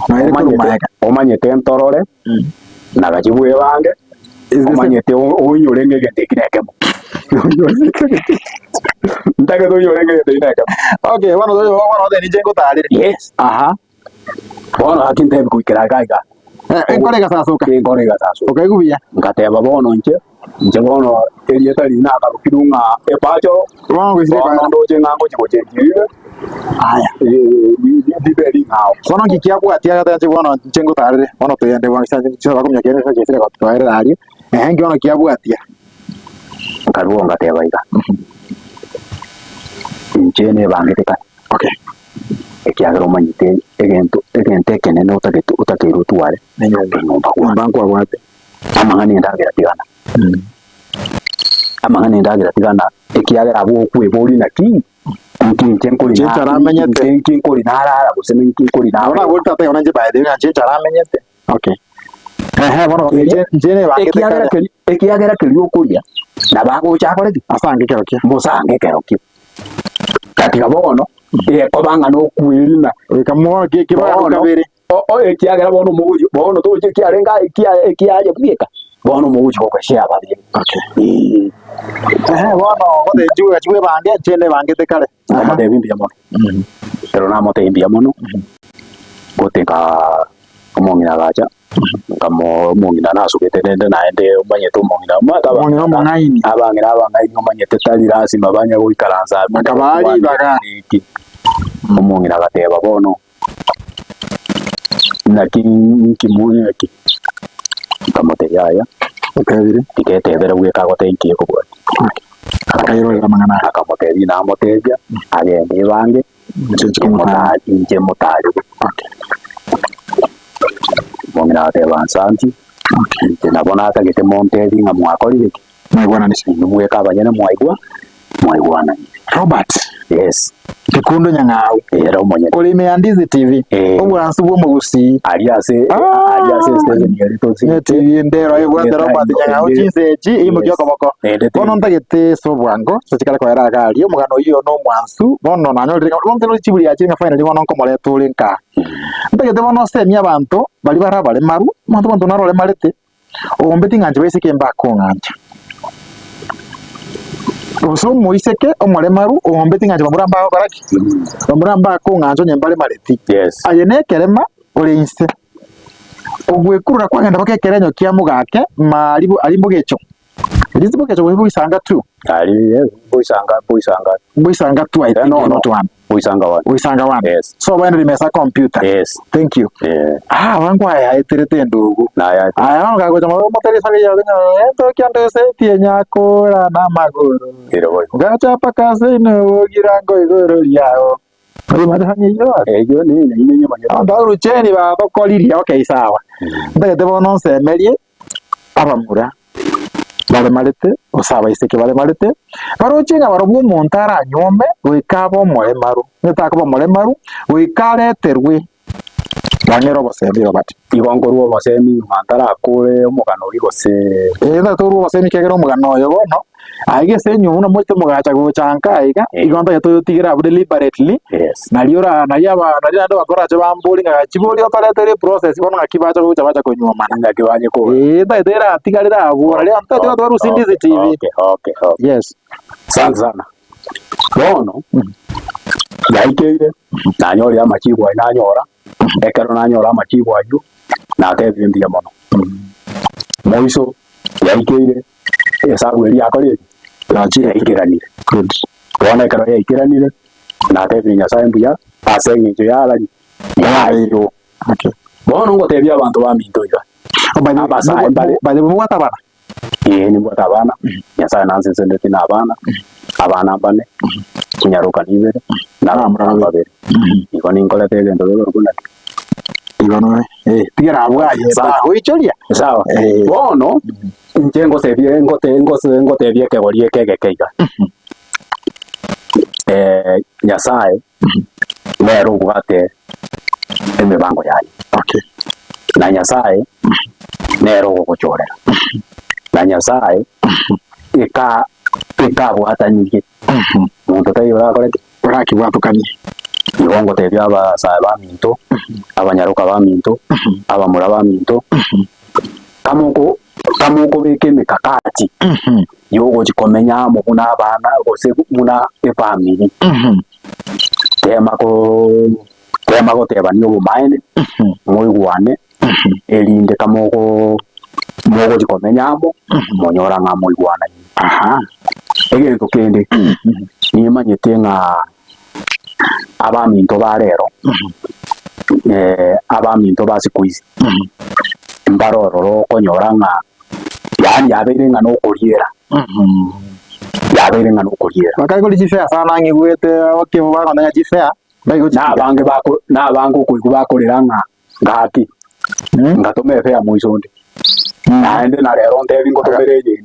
Noyo ere korwa magega. Omanyete ntorore, na gachia bwebange, omanyete oinyore ng'a egento eki nekemo. Ntagete oinyore ng'a egento eki nekemo. Okay, bono bono oteba ninche ngotarere. Yes, aha. Bono gaki ntebi goikera iga iga. Enkoro egasasoka. Enkoro egasasoka. Okaigwa buya. Ngateba bono inche, inche bono erieta riria nakarokirwe ng'a epachoro, Bono goisire bono epachoro. ndoche ng'a ngochi gochenchia rire, Aya. ribe ring'ao. Bono nki kiabwatia agateba inche bono inche ngotarere, bono togende bono chinsa bakominyoka kende chinsa chiaisire koerera aria, ehe nki bono kiabwatia? Nkarua ngateba iga, inche nebangete kare. Okay. Ekiagera omanyete egento egento ekenene otagete otakeire otware Enyomba. enyomba kwabo. Nyomba nkwabwate. Amang'ana endagera tigana, amang'ana endagera tigana ekiagera abwo okweboria naki, nki inche nkori Inche na- ntaramenyete. inche nki nkori narara gose ninki nkori Nabo nabora. nabori tata yona inche by the way ng'a inche ntaramenyete. Okay. Ehe bono inche inche nebangete Ekiagera kare. keri ekiagera keria okoria nabo agocha akore ki? Asange ekero kia. Mosange ekero kio. Gatiga bono, ekoba ng'a nokwerina. Goika mono ki ekebaro Bono, kabere. o- o ekiagera bono omogochi bono tochi ekiarenge aye ekia ekiaye bweka, bono omogochi gokeshea ababere. Okay. Eeh. Ehe bono gose inche gochi bwebange inche nebangete kare. Aha. Nkamotebia mbuya mono. Ekero namotebia mbuya mono, gote nkaa omong'ina agacha. Nkamo omong'ina nasugete rende naende omanyete omong'ina omanyete Omong'ina omong'aini. abang'ina abang'aini omanyete tari lasima banye goikaransa abwo Akabaa ribaga. Eki. Omong'ina agateba bono, naki nki moyo eki? Nkamotebia yaya, Otebire. tiga etebere bweka agotebia nki ekobwatia. Akairorera amang'ana aya. Akamotebia namotebia, agende ebange. Inche nche komotara. Inche motarire. Omong'ina agateba nsanti, inche nabo natagete montebi ng'a mwakorire ki? Mwaigwananire. Inwe mweka abanyene mwaigwa, mwaigwananire. Robert. Yes. Gikundo Nyang'au. Ere omonyene. Ore ime ya Ndizi TV. Eh. Obwansu bw'omogusii. Aria ase Ah. aria ase station eri Nye tosigete. TV ndero ebwate Robert Nyang'au chinsa echi imokia Yes. okoboko. Naende Bono ntagete ase obwango tochikare koera iga aria omogano oyio no omwansu bono nanyorire ng'a bono ntari chiburi yachire ng'a finally bono nkomoreta ore nkaa. Ntagete bono osemie abanto baria bare abaremaru, omonto omonto naro oremarete, ogombeti ng'a inche baiseke mbakong'ancha. Gose omoiseke omoremaru ogombeti ng'a inche bamura mbagokora ki? Bamura mbakong'ancha onye mbaremareti. Yes. Aye na ekerema ore inse, ogwekurura kwagenda mpaka ekerenyo kia mogake maria aria mbogecho. It is bogecho gose boisanga tu? Aria yes, boisanga boisanga. Boisanga tu I Eh, think no, if no. not one. Boisanga one. Boisanga one. Yes. So bono rimesa computer. Yes. Thank you. Eh, Ah, abango aya aeterete endugu. naya Aya bono kagocha mono moteresa riya entoki andesetie nyakora na amagoro. ere boigo. Ngacha paka seino ogira ngo igoro riao. Eyio ninyimanyete. Abanto abarucheni babakoririe okay sawa. Ntagete bono nsemerie abamura baremarete gose abaiseke baremarete, baroche ng'a barobwo omonto aranyuome goika abe omoremaru, onye takoba omoremaru goika areterwe bang'ere obosemi Robert. Igo nkorwa obosemi nyuma ntarakore omogano oria gose. Ee ntagete korwa obosemi ekiagera omogano oyo bono, aiga ase enyomba buna mochete mogacha gocha nka iga, igo ntagete oyotigere abwo deliberately, Yes. nario ora nario aba nario naende abanto barache bambori ng'a gachia boria otoretere eprocess bono ng'aki bacha gocha bacha konyuomana. Ng'aki banye kogora. Ee ntagete eratigarere abwo nario ntagete abanto barusie Ndizi TV. Okay, okay, okay. Yes. Asante sana. Bono, yaikeire, nanyorire amachibu ayio nanyora, ekero nanyora amachibu ayio, natebire mbuya mono. Moiso, yaikeire, esabu eria yakorire ki? Yaikeranire. Bono ekero yaikeranire, natebire Nyasaye mbuya, ase eng'encho yarari, yaeirwe. Bono ngotebia abanto baminto iga, abasae mbare. By the way, mobwate abana? Ee, nimbwate abana, Nyasae nanseseneti na abana, abana mbane, chinyaroka nibere, na abamura babere. Igo ninkorete egento gekorokwa naki? Igo noe, eh, tigera abwo aye, Sawa. bagoichoria. Sawa. Eh. Bono, inche ngosebie ngote ngose ngotebie ekegori eke egeke iga. Nyasae nere obwate emebango yaye. Okay. Na Nyasae nere ogogochorera. Na Nyasae eka ekabwatanirie monto taiyo orakore ki? Orakibwatokanie. Igo ngotebia abasae baminto, abanyaroka baminto, abamura baminto, kamoko kamokobeka emekakati yogochi komenya amo buna abana gose buna efamiri, tema koo tema gotebania obomaene, moigwane, erinde kamogoo mogochi komenya amo, monyora ng'a moigwanaine. Aha. Egento kende, nimanyete ng'a abaminto ba rero, abaminto ba siku hizi, mbare ororo okonyora ng'a yaani yabeire ng'a nokoriera, yabeire ng'a nokoriera. Bakare kori chifare sana ng'igwete okay bagontebia chifare Na abange bako na abange okoigwa bakorera ng'a gaki, ngatoma efare moiso onde, naende na rero ntebi ngotomere eyende, eri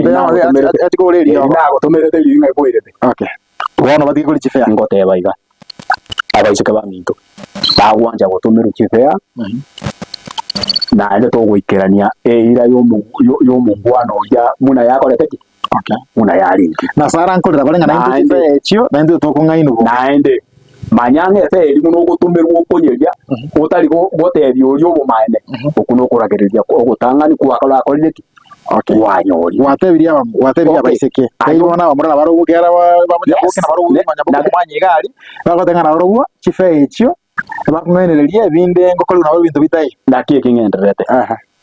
nagotomerete eri nagotomerete riria ng'a ekwerete. Okay, bono batige kori chifare. Ngoteba iga, abaiseke baminto, bagwancha gotomerwa chifare, naende togoikerania eira yomo yomongwana oria buna yakorete ki? Okay. Buna yarenge. Na Sara nkorera bare ng'a naintwe Naende- chifare echio, naintwe tokong'ainwa bobe. Naende manya ng'a efe eri buna ogotomerwa okonyeria, otari go- gotebia oria obomaene, okwo nokoragereria ogotang'ani kwakorakorire ki? Okay. Kwanyorire. Gwatebirie abam- gwatebirie Okay. abaiseke Aye. taibo bono abamura nabarobwo kera ba- Yes. bamonyaboke nabarobwo Ne- manyaboke na- omwanya iga aria, bagoteba ng'a nabarobwo chifare echio. Bakong'ainereria ebinde ngokorigwa nabo ebinto bitaiyo. Naki eki ng'endererete.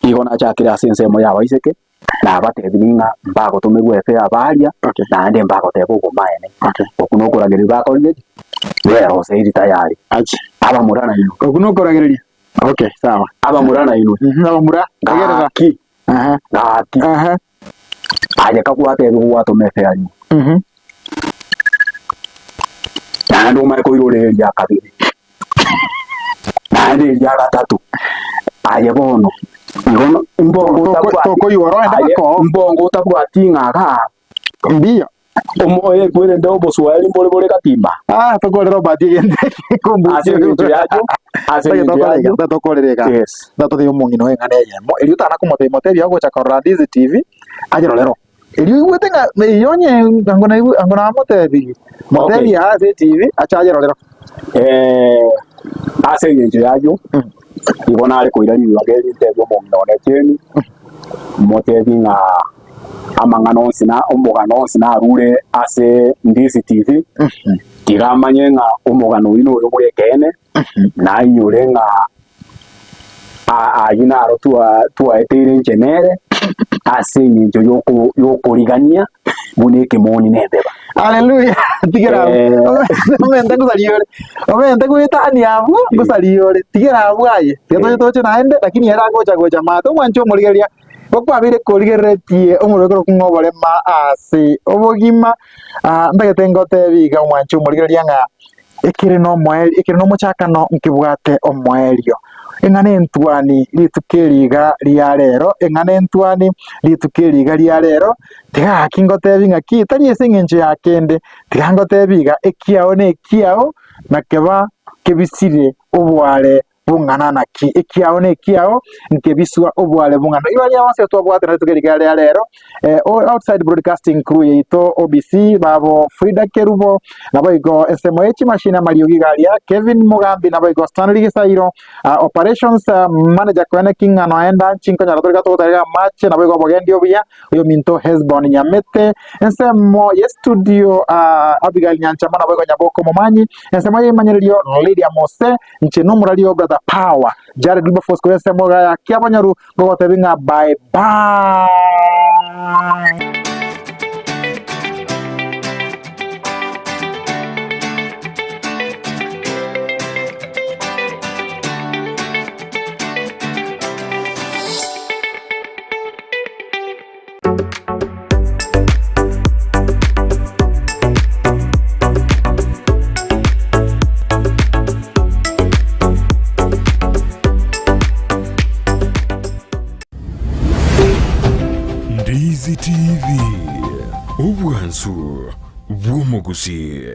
Igo nachakire ase ensemo y'abaiseke, nabatebirie ng'a mbagotomerwa efe y'abaria, naende mbagoteba obomaene. Okwo nokoragereria bakorire ki? Beroseiri tayari. Abamura nainwe. Okwo nokoragereria. Okay, sawa. Abamura nainwe. Abamura, tegerera. Gaki, gaki. Aye kagwatebiwa gwatoma efe yaino. Naende omanye koirora eria kabere, naende eria gatato. Aye bono, igo no- mbongo otabwati, Tokoigora ogende aye bakoo. mbongo otabwati ng'a igaa, Mbuya. omoyo ekwerende oboswahili mbore bore gatimba. Ah, tokorera Robert egento ekekombusia. Ase eng'encho yacho, ase eng'encho yacho, Tokorera iga. yes. Tototebia omong'ina oye eng'ana eyemo, erio otana komotebia motebie agocha korora Ndizi TV, aye rorero. Erio oigwete ng'a eyio onye ango naigwe ango namotebirie, motebie aa ase etibi ache aye rorero. Ase eng'encho y'ayio, igo nare koira ribaga eri ntebie omong'ina one Jane, motebie ng'a amang'ana onsi na omogano onsi narure ase Ndizi TV, tiga amanye ng'a omogano oyio noyo bw'ekeene, nainyore ng'a ayio naro twaeteire inche nere, ase eng'encho y'okorigania buna ekemoni na embeba. Haleluya! Tigera abwo. Omente ngosaria ore, omente goetania abwo ngosaria ore, tigera abwo aye, tiga toche toche naende, lakini ere agocha gocha maate omwanche omorigereria, gokwabeire korigereretie omorweke ore okong'a oborema ase obogima, ntagete ngotebi iga omwanche omorigereria ng'a Ekere nomoerio, ekere nomochakano nkebwate omoerio. Eng'ana entwani rituko eri iga ria rero, eng'ana entwani rituko eri iga ria rero, tiga gaki ngotebi ng'aki tari ase eng'encho ya kende, tiga ngotebi iga ekiao na ekiao nakeba kebisire oboare bong'ana naki, ekiao na ekiao nkebiswa oboare bong'ana. Igo aria onsi twabwate na rituko eri iga ria rero, eh, outside broadcasting crew yaito OBC babo Frida Kerubo, naboigo ensemo ye chimashini amariogi iga aria Kevin Mugambi, naboigo Stanley Gisairo, uh, operations uh, manager koene king'a noenda chinkonyora tore gatogotarera amache, naboigo obogendi obuya oyominto Hesbon Nyamete, ensemo ye studio uh, Abigail Nyanchama, naboigo Nyaboko Momanyi, ensemo ye imanyererio Lydia Mose, Inche nomorari o Brother Power, Jared Wilberforce korwa ensemo iga ya Kiabonyoru, ngogotebi ng'a bye bye. Ndizi TV, obwansu bw'omogusii.